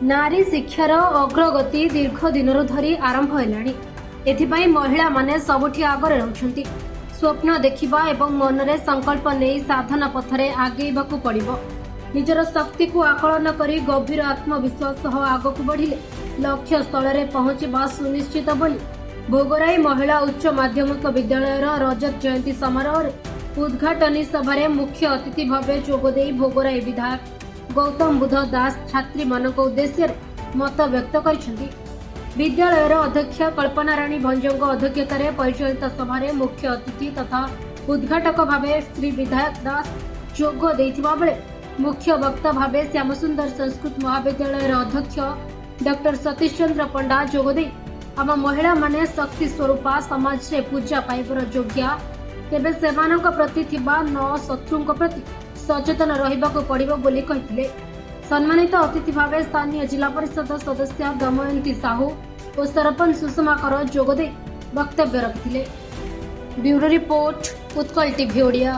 ନାରୀ ଶିକ୍ଷାର ଅଗ୍ରଗତି ଦୀର୍ଘ ଦିନରୁ ଧରି ଆରମ୍ଭ ହେଲାଣି। ଏଥିପାଇଁ ମହିଳାମାନେ ସବୁଠି ଆଗରେ ରହୁଛନ୍ତି। ସ୍ୱପ୍ନ ଦେଖିବା ଏବଂ ମନରେ ସଂକଳ୍ପ ନେଇ ସାଧନା ପଥରେ ଆଗେଇବାକୁ ପଡ଼ିବ। ନିଜର ଶକ୍ତିକୁ ଆକଳନ କରି ଗଭୀର ଆତ୍ମବିଶ୍ୱାସ ସହ ଆଗକୁ ବଢ଼ିଲେ ଲକ୍ଷ୍ୟ ସ୍ଥଳରେ ପହଞ୍ଚିବା ସୁନିଶ୍ଚିତ ବୋଲି ଭୋଗରାଇ ମହିଳା ଉଚ୍ଚ ମାଧ୍ୟମିକ ବିଦ୍ୟାଳୟର ରଜତ ଜୟନ୍ତୀ ସମାରୋହରେ ଉଦ୍ଘାଟନୀ ସଭାରେ ମୁଖ୍ୟ ଅତିଥି ଭାବେ ଯୋଗଦେଇ ଭୋଗରାଇ ବିଧାୟକ ଗୌତମ ବୁଦ୍ଧ ଦାସ ଛାତ୍ରୀମାନଙ୍କ ଉଦ୍ଦେଶ୍ୟରେ ମତବ୍ୟକ୍ତ କରିଛନ୍ତି। ବିଦ୍ୟାଳୟର ଅଧ୍ୟକ୍ଷା କଳ୍ପନା ରାଣୀ ଭଞ୍ଜଙ୍କ ଅଧ୍ୟକ୍ଷତାରେ ପରିଚାଳିତ ସଭାରେ ମୁଖ୍ୟ ଅତିଥି ତଥା ଉଦ୍ଘାଟକ ଭାବେ ଶ୍ରୀ ବିଧାୟକ ଦାସ ଯୋଗ ଦେଇଥିବା ବେଳେ ମୁଖ୍ୟ ବକ୍ତା ଭାବେ ଶ୍ୟାମସୁନ୍ଦର ସଂସ୍କୃତ ମହାବିଦ୍ୟାଳୟର ଅଧ୍ୟକ୍ଷ ଡକ୍ଟର ସତୀଶ ଚନ୍ଦ୍ର ପଣ୍ଡା ଯୋଗଦେଇ ଆମ ମହିଳାମାନେ ଶକ୍ତି ସ୍ୱରୂପା, ସମାଜରେ ପୂଜା ପାଇବାର ଯୋଗ୍ୟା, ତେବେ ସେମାନଙ୍କ ପ୍ରତି ଥିବା ନଅ ଶତ୍ରୁଙ୍କ ପ୍ରତି ସଚେତନ ରହିବାକୁ ପଡ଼ିବ ବୋଲି କହିଥିଲେ। ସମ୍ମାନିତ ଅତିଥି ଭାବେ ସ୍ଥାନୀୟ ଜିଲ୍ଲା ପରିଷଦ ସଦସ୍ୟା ଦମୟନ୍ତୀ ସାହୁ ଓ ସରପଞ୍ଚ ସୁଷମା କର ଯୋଗଦେଇ ବକ୍ତବ୍ୟ ରଖିଥିଲେ। Bureau report, Utkal TV Odia.